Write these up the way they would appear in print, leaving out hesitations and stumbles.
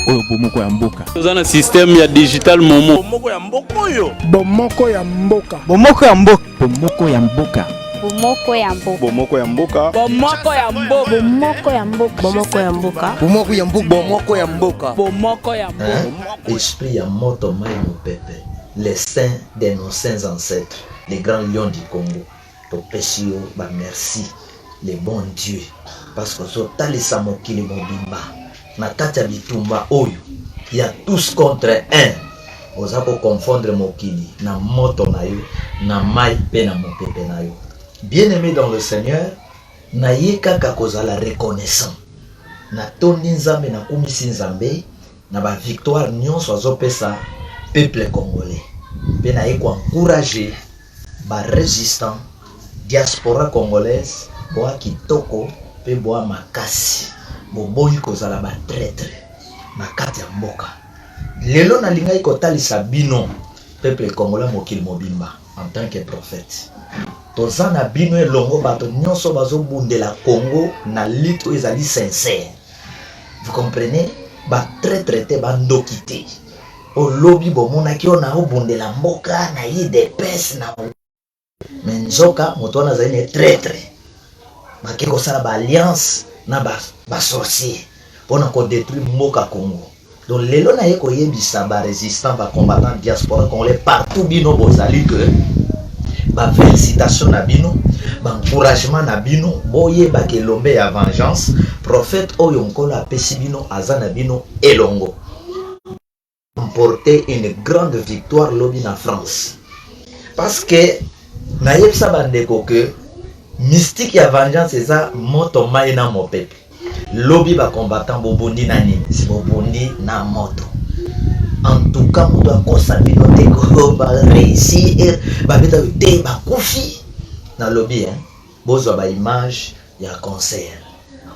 Oyo bomoko ya mboka. Toza na système ya digital momo. Bomoko ya mboka oyo. Bomoko ya mboka. Bomoko ya mboka. Bomoko ya mboka. Bomoko ya mboka. Bomoko ya mboka. Bomoko ya mboka. Bomoko ya mboka. Bomoko ya mboka. Bomoko ya mboka. Bomoko ya mboka. Bomoko ya mboka. Esprit ya moto mai mopepe, les saints de nos saints ancêtres, les grands lions du Congo, topesi yo ba merci le bon Dieu parce que ozotalisa mokili mobimba na kati ya bitumba oyo ya tous contre un, oza ko confondre mokili na moto na yo, na mai mpe na mopepe na yo. Bien-aimé dans le Seigneur, naye kaka kozala reconnaissant, natondi Nzambe, nakumisi Nzambe na ba victoire nyonso azopesa peuple congolais, mpe naye ko encourager ba resistants diaspora congolaise, boa kitoko mpe boa makasi, boboyi kozala ba traitre na kati ya mboka. Lelo nalingaki kotalisa bino peuple congolais mokili mobimba en tant que prophète, toza na bino elongo, bato nyonso bazobundela Congo na lutte oyo ezali sincère, vous comprenez, ba traitre te, bandoki te. Olobi bomonaki oyo na obundela mboka na UDPS na me nzoka moto wana azali ne traitre, bake kosala ba alliance na ba sorcier mpona kodétruire mboka Congo. Donc lelo naye koyebisa ba résistant, ba combattant diaspora congolais partout bino bozali, que ba félicitation na bino, ba encouragement na bino, boyebaka elombe ya vengeance, prophète oyo Nkolo apesi bino aza na bino elongo. Remporter une grande victoire lobi na France, parce que nayebisa bandeko que mystique ya vengeance eza moto, mai na mopepe. Lobi bacombattant bobundi na nini? Si bobundi na moto, en tout cas moto akosa bino te ko baréussir, babeta te, bakufi. Nalobi hein, bozwa baimage ya concert,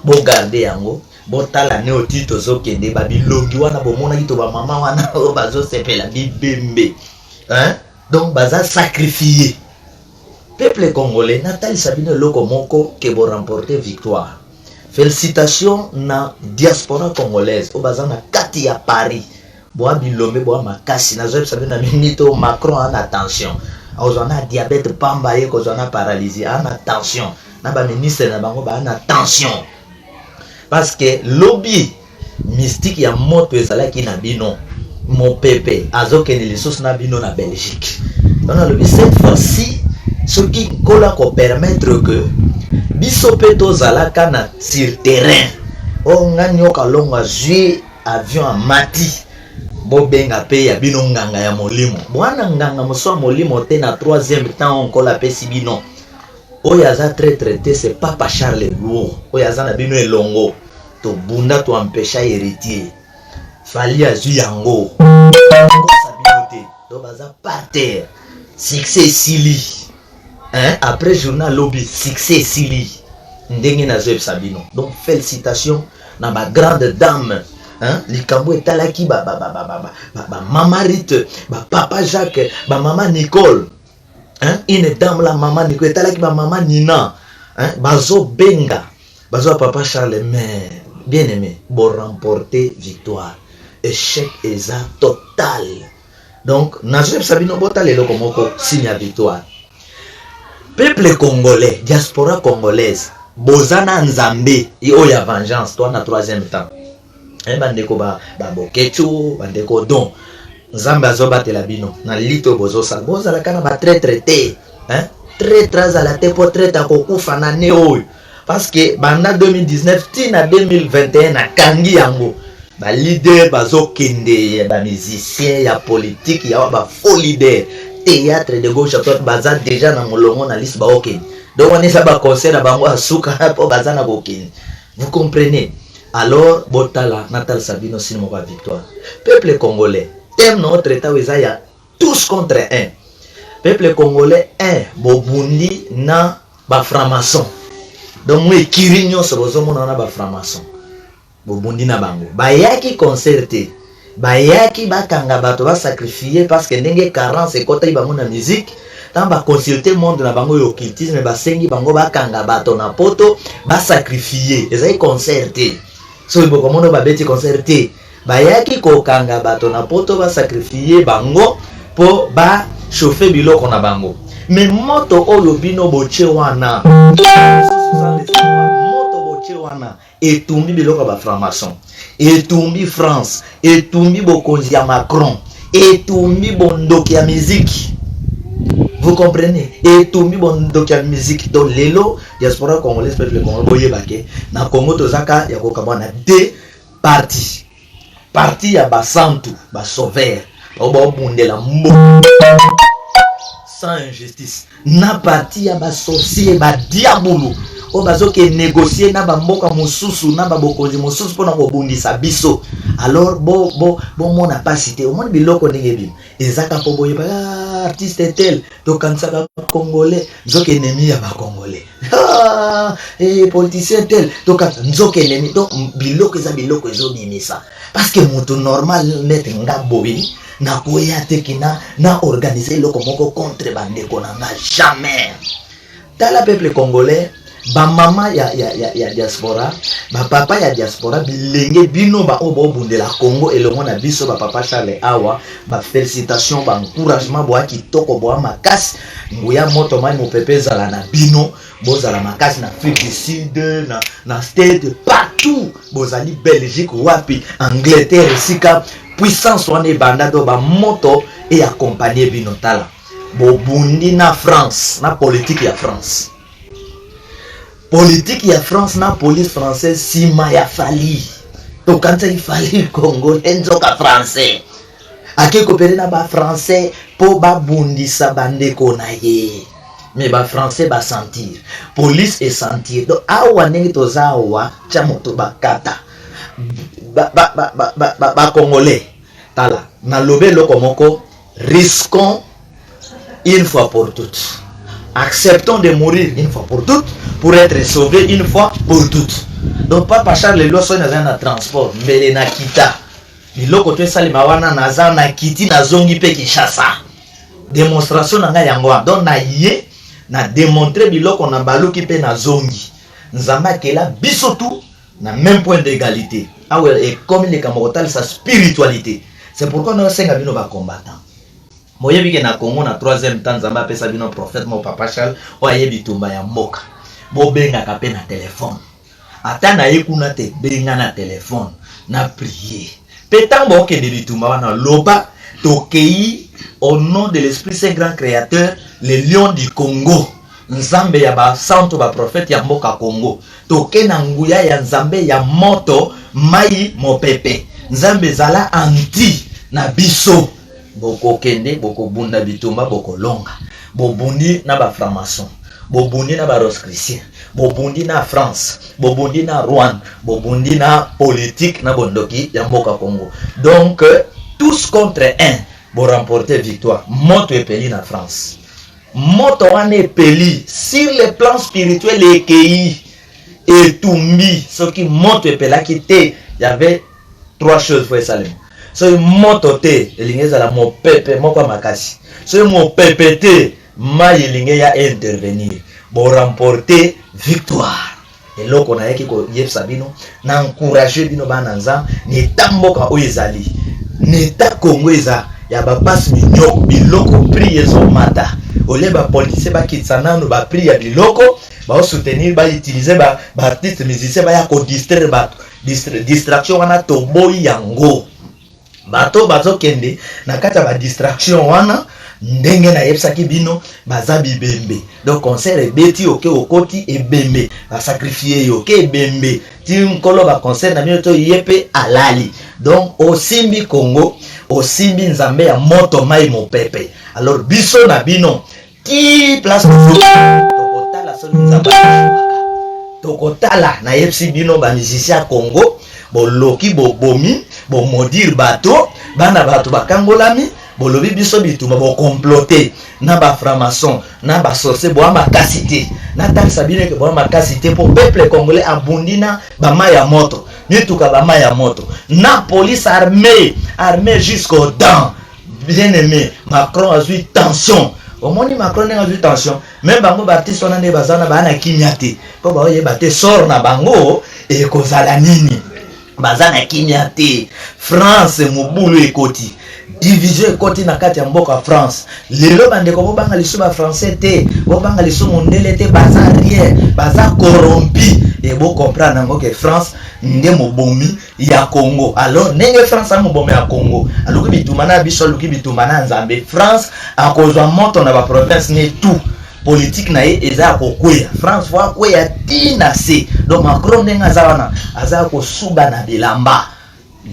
bogarde yango, botala ne oti tozokende, babilongi wana bomonaki to bamama wana oyo bazosepela bibembe, hein? Donc baza sacrifié. Peuple congolais, natalisa bino eloko moko ke boremporte victoire. Félicitation na diaspora congolaise oyo baza na kati ya Paris, boa bilombe, boa makasi. Nazoyebisa bino na minute oyo Macron ana tension, akozwa na diabète pamba, ye kozwa na paralysie, ana tension na baministre na bango baa na tension, parce que lobi mystique ya moto ezalaki na bino, mopepe azokende lisusu na bino na Belgique. Donc nalobi cette fois-ci, soki Nkolo akopermettre que biso mpe tozalaka na sur terrain, oyo nga Nyoka Longo azwi avion amati, bobenga mpe ya bino nganga ya molimo. Bwana nganga mosusu ya molimo te na troisième temps oyo Nkolo apesi bino, oyo aza traître te, c'est Papa Charles Luo oyo aza na bino elongo. Tobunda, toempêcha Héritier Fally azwi yango, kosa bino te. Donc baza par terre, succès esili, hein? Après journal lobi succès esili ndenge nazoyebisa bino. Donc félicitation na bagrande dame, hein? Likambo etalaki bamama Rite, bapapa Jacques, bamama Nicole, hein? Une dame la mama Nicole, etalaki bamama Nina, hein? Bazobenga bazwa papa Charles, mais bien aimé, boremporter victoire, échec eza total. Donc nazoyebisa bino, botala eloko moko, signe ya victoire. Peuple congolais, diaspora congolaise, boza na Nzambe oyo ya vengeance to na troisième temps. Bandeko babokecu, bandeko, don Nzambe azobatela bino na lito bozosala, bozalaka na batraître te, hein? Traître azala te, mpo traître akokufa na ne oyo, parce que banda 2019 ti na 2021 nakangi yango, baleader bazokende, bamusicien ya politique ya bafaux leader, théâtre de gauche à droite, baza déjà na molongo na liste baokende. Donc wana eza baconcert na bango ya suka mpo baza na kokende, vous comprenez. Alors botala, natalisa bino signe moko ya victoire. Peuple congolais, thème na notre état oyo eza ya tous contre un. Peuple congolais, un bobundi na bafranc-maçon. Donc mo ekiri nyonso bozomona wana, bafranc-maçon bobundi na bango, bayaki concert te, bayaki bakanga bato, basacrifie, parce que ndenge carence ekɔtaki bango na musique, ntango baconsulte monde na bango ya occultisme, basengi bango bakanga bato na poto, basacrifie. Ezali concert te. Soki bokomona babeti concert te. Bayaki kokanga bato na poto, basacrifier bango mpo bachauffe biloko na bango. Mais moto oyo bino botie wana, moto botie wana etumbi biloko ya bafranc-maçon, etumbi France, etumbi bokonzi ya Macron, etumbi bondoki ya miziki. Vous comprenez? Etumbi bondoki ya musique. Donc lelo, diaspora congolaise, peuple congolais, boyeba ke na Congo tozaka ya kokabwa na deux parties: parti ya basantu, basauveur bao baobundela mboka sans injustice, na parti ya basorcier, badiabulu oyo bazoke négocier na bamboka mosusu, na babokonzi mosusu mpona kobundisa biso. Alors bomona bo mpasi te. Omoni biloko ndenge bino ezaka mpo boyeba: ah, artiste tel tokanisaka congolais, nzoka ennemi ya bacongolais. Ah, politicien tel tokanisa, nzoka ennemi. Donc biloko eza biloko ezobimisa, parce que moto normal nete nga boye nakoya te kina na organise eloko moko contre bandeko na nga, jamais. Tala, peuple congolais, bamama ya diaspora, bapapa ya diaspora, bilenge, bino baoyo baobundela Congo elongo na biso, bapapa Charles awa, bafélicitation, baencouragement. Boya kitoko, boya makasi. Nguya moto, mai, mopepe ezala na bino. Bozala makasi na Afrique du Sud, na State, partout bozali, Belgique, wapi, Angleterre, esika puissance wana ebanda. To bamoto eaccompagne bino. Tala, bobundi na France, na politique ya France, politique ya France na police française nsima ya Fally. Tokanisaki Fally congolais, nzoka français. Ake coopérer na bafrançais mpo babundisa bandeko na ye. Mais bafrançais basentir, police esentir. Donc awa ndenge toza awa, tia moto bakata bacongolais. Tala, nalobi eloko moko: risquons une fois pour toutes, acceptons de mourir une fois pour toutes pour être sauvés une fois pour toutes. Donc papa Charles, lelo soki naza na transport, mbele na kita biloko to esalema wana, naza na kiti, nazongi mpe Kinshasa. Démonstration na ngai yango wana. Donc na ye na démontre biloko na baluki mpe nazongi. Nzambe akela biso tu na même point d'égalité. Awa ekomi likambo kotalisa spiritualité. C'est pourquoi naosenga bino bacombattant, boyebi ke na Congo, na troisième temps, Nzambe apesa bino prophète mo, papa Charles, oyo ayebi bitumba ya mboka. Bobengaka mpe na telefone, ata na ye kuna te, benga na telefone na prier. Mpe ntango bookende bitumba wana, loba: tokei au nom de l'Esprit Saint, grand créateur, le lion du Congo, Nzambe ya basanto, baprofete ya mboka Congo. Toke na nguya ya Nzambe ya moto, mai, mopepe. Nzambe ezala anti na biso. Bokokende, bokobunda bitumba, bokolonga. Bobundi na bafranc-maçon, bobundi na barosecruciens, bobundi na France, bobundi na Rwanda, bobundi na politique na bondoki ya mboka Congo. Donc tous contre un, boremporte victoire. Moto epeli na France, moto wana epeli sur le plan spirituel, ekei etumbi. Soki moto epelaki te, y avait trois choses fo esalema: soki moto te, elingi ezala mopepe moko ya makasi; soki mopepe te, mai elingi ya intervenir. Boremporte victoire. Eloko nayaki koyebisa bino, na encourage bino bana Nzambe, na eta mboka oyo ezali, na eta Kongo eza ya bapasi, minyoko, biloko prix ezomata. Olie bapoliticien bakitisa nanu baprix ya biloko, baosoutenir, bautilize baartiste musicien baya kodistraire bato. Distraction wana toboyi yango. Bato bazokende na kati ya badistraction wana, ndenge nayebisaki bino, baza bibembe. Donc concert ebeti, oke okoti ebembe, basacrifier yo, oke ebembe ti nkolo baconcert na bino to ye mpe alali. Donc osimbi Congo, osimbi Nzambe ya moto, mai, mopepe. Alors biso na bino ti place tokotala soki Nzambe tokotala. Nayebisi bino, bamusicien ya Congo, boloki, bobomi, bomaudire bato, bana bato bakangolami. Bolobi biso bitumba, bocomplote na bafranc-maçon, na basorcier. Boya makasi te. Natalisa bino eke boya makasi te, mpo peuple congolais abundi na bamai ya moto, mituka, bamai ya moto, na police armée, armée jusqu'aux dents. Bien aimé Macron azwi tension. Omoni Macron ndenge azwi tension? Même bango baartiste wana nde baza wana, baa na kimia te, mpo baoyeba te sort na bango ekozala nini. Baza na kimia te. France mobulu ekoti, division ekoti na kati ya mboka France. Lelo bandeko, bobanga lisusu bafrançais te, bobanga lisusu mondele te, baza rien, baza corrompu. E bocomprendre yango ke France nde mobomi ya Congo. Alors ndenge France aza mobomi ya Congo, aluki bitumba na biso, aluki bitumba na Nzambe. France akozwa moto na baprovince ne tout. Politique na ye eza ya kokweya. France faut akweya ntina se. Donc Macron, ndenge aza wana, aza ya kosuba na bilamba.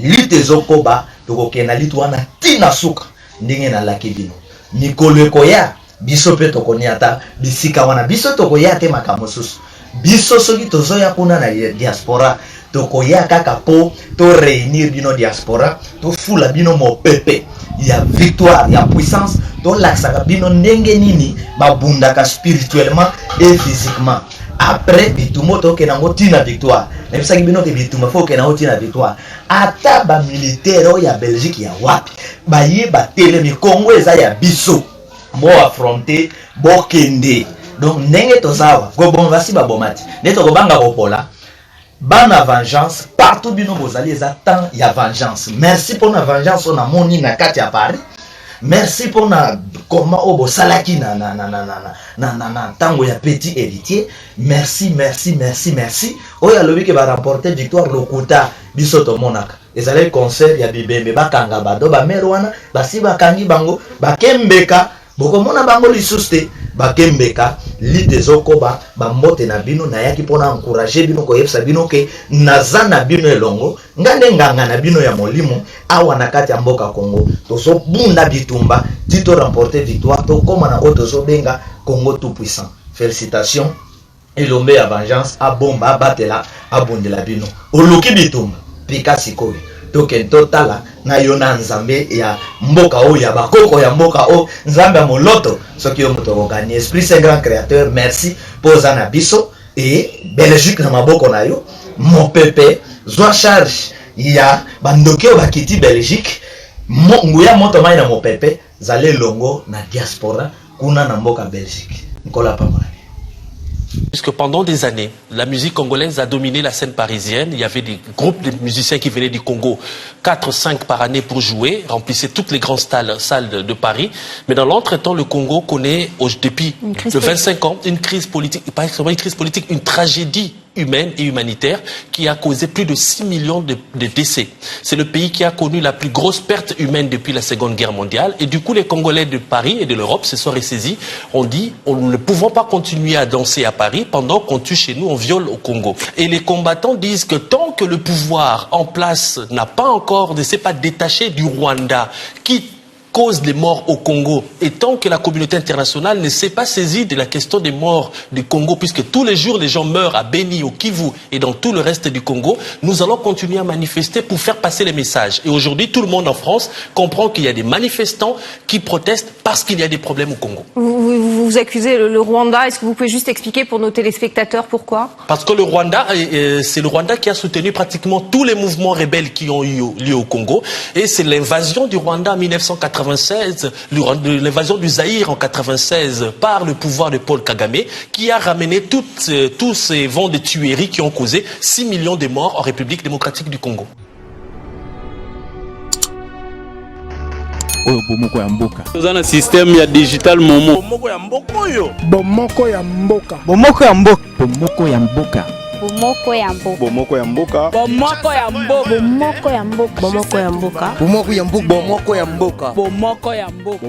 Lutte ezokoba, tokokende na lutte wana ntina suka. Ndenge nalaki bino, mikolo ekoya, biso mpe tokoniata bisika wana. Biso tokoya te makambo mosusu. Biso soki tozoya kuna na diaspora, tokoya kaka mpo toréunir bino diaspora, tofula bino mopepe ya victoire, ya puissance, tolakisaka bino ndenge nini babundaka spirituellement et physiquement. Après bitumba, tokende yango ntina victoire. Nayebisaki bino ke bitumba faut okende yango ntina victoire. Ata bamilitaire oyo ya Belgique, ya wapi, baye batelemi, Kongo eza ya biso, boaffronter, bokende. Donc ndenge toza awa, koboma basi baboma te, nde tokobanga kopola. Bana vengeance partout bino bozali, eza temps ya vengeance. Merci mpona vengeance oyo namoni na kati ya Paris. Merci mpona koma oyo bosalaki na ntango ya petit héritier. Merci, merci, merci, merci. Oyo alobi ke baremporter victoire, lokuta. Biso tomonaka ezalaki concert ya bibembe. Bakanga bado bamere wana, basi bakangi bango, bakembeka, bokomona bango lisusu te, bakembeka. Lutte ezokoba. Bambote na bino. Nayaki mpona encourager bino, koyebisa bino ke naza na bino elongo. Nga nde nganga na bino ya molimo awa na kati ya mboka Congo. Tozobunda bitumba ti toremporter victoire, tokóma na oyo tozobenga Congo tout puissant. Félicitation. Elombe ya vengeance abomba, abatela, abundela bino. Oluki bitumba, pika sikoyo. Tokende totala na yo na Nzambe ya mboka oyo, ya bakoko ya mboka oyo, Nzambe ya moloto. Soki yo moto okokani, Esprit Saint, grand créateur, merci mpo oza na biso. E Belgique na maboko na yo, mopepe zwa charge ya bandoki oyo bakiti Belgique. Nguya moto mai na mopepe zala elongo na diaspora kuna na mboka Belgique. Nkolo apambola. Puisque pendant des années, la musique congolaise a dominé la scène parisienne. Il y avait des groupes de musiciens qui venaient du Congo, 4, 5 par année pour jouer, remplissaient toutes les grandes salles de Paris. Mais dans l'entretemps, le Congo connaît, depuis de 25 ans, une crise politique, pas seulement une crise politique, une tragédie humaine et humanitaire qui a causé plus de 6 millions de décès. C'est le pays qui a connu la plus grosse perte humaine depuis la Seconde Guerre mondiale. Et du coup, les Congolais de Paris et de l'Europe se sont ressaisis. On dit, on ne pouvons pas continuer à danser à Paris pendant qu'on tue chez nous, on viole au Congo. Et les combattants disent que tant que le pouvoir en place n'a pas encore, ne s'est pas détaché du Rwanda, qui cause les morts au Congo. Et tant que la communauté internationale ne s'est pas saisie de la question des morts du Congo, puisque tous les jours les gens meurent à Beni, au Kivu et dans tout le reste du Congo, nous allons continuer à manifester pour faire passer les messages. Et aujourd'hui, tout le monde en France comprend qu'il y a des manifestants qui protestent parce qu'il y a des problèmes au Congo. Vous, vous accusez le Rwanda. Est-ce que vous pouvez juste expliquer pour nos téléspectateurs pourquoi? Parce que le Rwanda, c'est le Rwanda qui a soutenu pratiquement tous les mouvements rebelles qui ont eu lieu au Congo. Et c'est l'invasion du Rwanda en 1996, l'invasion du Zaïre en 96 par le pouvoir de Paul Kagame qui a ramené tous ces vents de tuerie qui ont causé 6 millions de morts en République démocratique du Congo. Oyo bomoko ya mboka. Toza na système ya digital momo. Bomoko ya mboka oyo. Bomoko ya mboka. Bomoko ya mboka. Bomoko ya mboka. Bomoko ya mboka. Bomoko ya mboka. Bomoko ya mboka. Bomoko ya mboka. Bomoko ya mboka. Bomoko ya mboka. Bomoko ya mboka. Bomoko ya mboka.